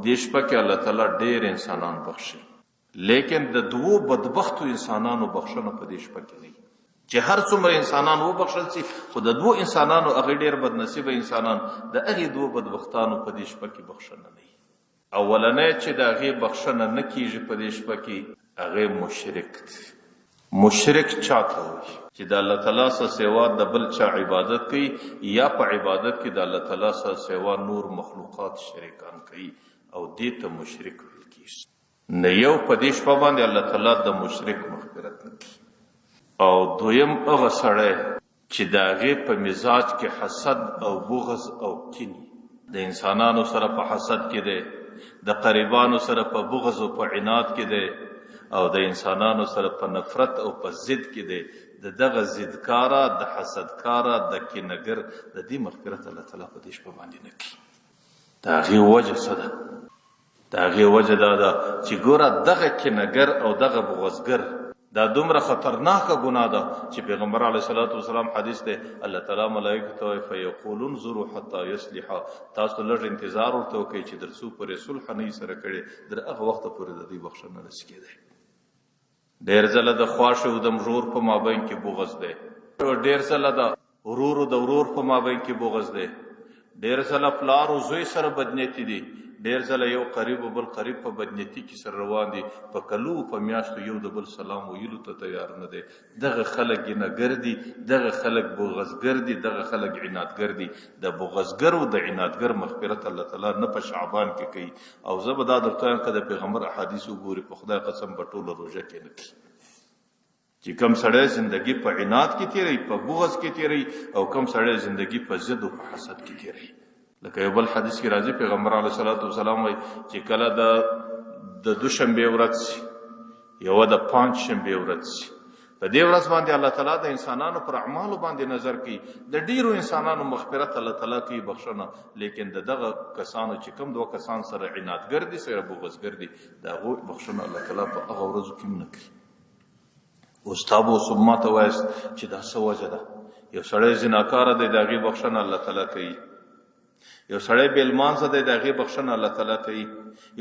دې شپه کې الله تعالی ډېر انسانان بخښي، لیکن د دوو بدبختو انسانانو بخښنه په دې شپه کې نه، چې هر څومره انسانان وبخښل سي، خو د دوو انسانانو، هغه ډېر بدنصیبه انسانان، د هغې دوو بدبختانو په دې شپه کې بخښنه نه. اولنی چې د هغې بخښنه نه کیږي په دې شپه کې، هغه مشرک دی. مشرک چاته وایي؟ چې د الله تعالی څخه سوا د بل چا عبادت کوي، یا په عبادت کې د الله تعالی څخه سوا نور مخلوقات شریکان کوي، او دې ته مشرک ویل کیږي. نه، یو په دې شپه باندې الله تعالی د مشرک مغفرت نه کوي، او دویم هغه سړی چې د هغې په مزاج کې حسد او بغض او کینی، د انسانانو سره په حسد کې دی، د قریبانو سره په بغض او په عناد کې دی، او د انسانانو سره په نفرت او په ضد کې دی، د دغه ضدکاره، د حسدکاره، د کینګر، د دې مغفرت الله تعالی په دې شپه باندې نه کوي. د هغې وجه څه ده؟ د هغې وجه دا ده چې ګوره، دغه کینګر او دغه بغضګر، دا دومره خطرناکه ګناه ده چې پیغمبر علیه الصلاۃ والسلام حدیث دی، الله تعالی ملائکه ته وایي: فیقولون انظروا حتی یصلح، تاسو لږ انتظار ورته وکړئ چې در څو پورې صلح نه سره کړي، در هغه وخت پورې د دوی بخښنه نشي کېدای. ډېر ځله د خواښې او د مږور په مابین کې بغض دی، ډېر ځله د ورور او د ورور په مابین کې بغض دی، ډېر ځله پلار او زوی سره بدنیتي دي، ډېر ځله یو قریب او بل قریب په بدنیتي کې سره روان دي، په کلو په میاشتو یو د بل سلام ویلو ته تیار نه دی. دغه خلک ګینهګر دي، دغه خلک بغضګر دي، دغه خلک عنادګر دي. د بغضګر او د عنادګر مغفرت الله تعالی نه په شعبان کې کوي، او زه به دا درته وایم، که د پیغمبر احادیث وګوري، په خدای قسم، په ټوله روژه کې نه کوي. چې کم سړی زندگی په عناد کې تیروي، په بغض کې تیروي، او کم سړی زندگی په ضد او په حسد کې تیروي، لکه یو بل حدیث کې راځي، پیغمبر علیه الصلاۃ والسلام وایي چې کله د دوشنبه ورځ، یو د پنځ شنبه ورځ، په دې ورځ باندې الله تعالی د انسانانو پر اعمالو باندې نظر کوي، د ډیرو انسانانو مغفرت الله تعالی کوي، بخښنه، لیکن د دغه کسانو چې کوم دوه کسان سره عنادګر دي، سره بغضګر دي، د هغو بخښنه الله تعالی په هغه ورځو کې نه کوي. اوس تاسو اوس ما ته وایاست چې دا څه وجه ده؟ یو سړی زناکار دی، د هغې بخښنه الله تعالی کوي. یو سړی بې لمانځه دی، د هغې بخښنه الله تعالی کوي.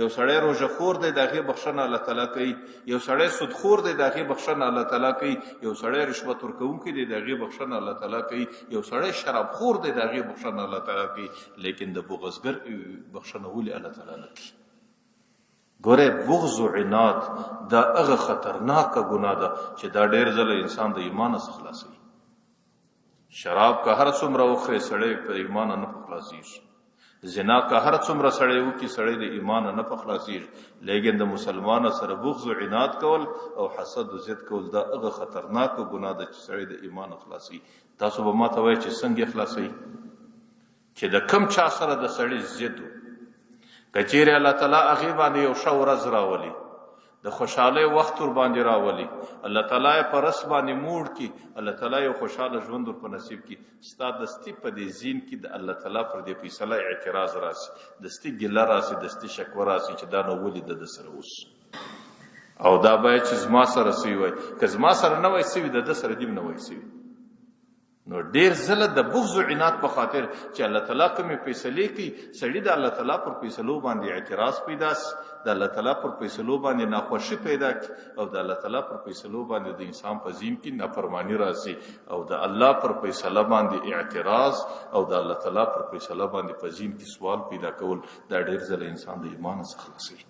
یو سړی روژه خور دی، د هغې بخښنه الله تعالی کوي. یو سړی سودخور دی، د هغې بخښنه الله تعالی کوي. یو سړی رشوت ورکوونکی دی، د هغې بخښنه الله تعالی کوي. یو سړی شراب خور دی، د هغې بخښنه الله تعالی کوي، لیکن د بغضګر بخښنه ولې الله تعالی نه کوي؟ ګوره، بغض او عناد دا هغه خطرناکه ګناه ده چې دا ډېر ځله انسان د ایمان څخه خلاصوي. شراب که هر څومره وخورې، سړی په ایمان نه په خلاصیږي. زنا که هر څومره سړی وکړي، سړی د ایمان نه په خلاصیږي، لیکن د مسلمان سره بغض او عناد کول او حسد او ضد کول، دا هغه خطرناکه ګناه ده چې سړی د ایمان خلاصوي. تاسو به ما ته وایئ چې څنګه خلاصوي؟ چې د کم چا سره د سړي ضد، کچېرې الله تعالی هغې باندې یو ښه ورځ راولي، د خوشحالۍ وخت ور باندې راولي، الله تعالی یې په رس باندې موړ کړي، الله تعالی یو خوشحاله ژوند ور په نصیب کړي، ستا دستي په دې ذهن کې د الله تعالی پر دې فیصله اعتراض راسي، دستي ګیله راسي، دستي شکوه راسي چې دا نو ولې د ده سره اوس، او دا باید چې زما سره سوي وای، که زما سره نه وای سوي، د ده سره دې نه وای سوي. نو ډیر ځله د بغض او عناد په خاطر چې الله تعالی کومې فیصلې کوي، سړي د الله تعالی پر فیصلو باندې اعتراض پیدا سي، د الله تعالی پر فیصلو باندې ناخوښي پیدا کړي، او د الله تعالی پر فیصلو باندې د انسان په ذهن کې نافرمانی راځي، او د الله پر فیصله باندې اعتراض او د الله تعالی پر فیصله باندې په ذهن کې سوال پیدا کول، دا ډیر ځله انسان د ایمان څخه خلاصوي.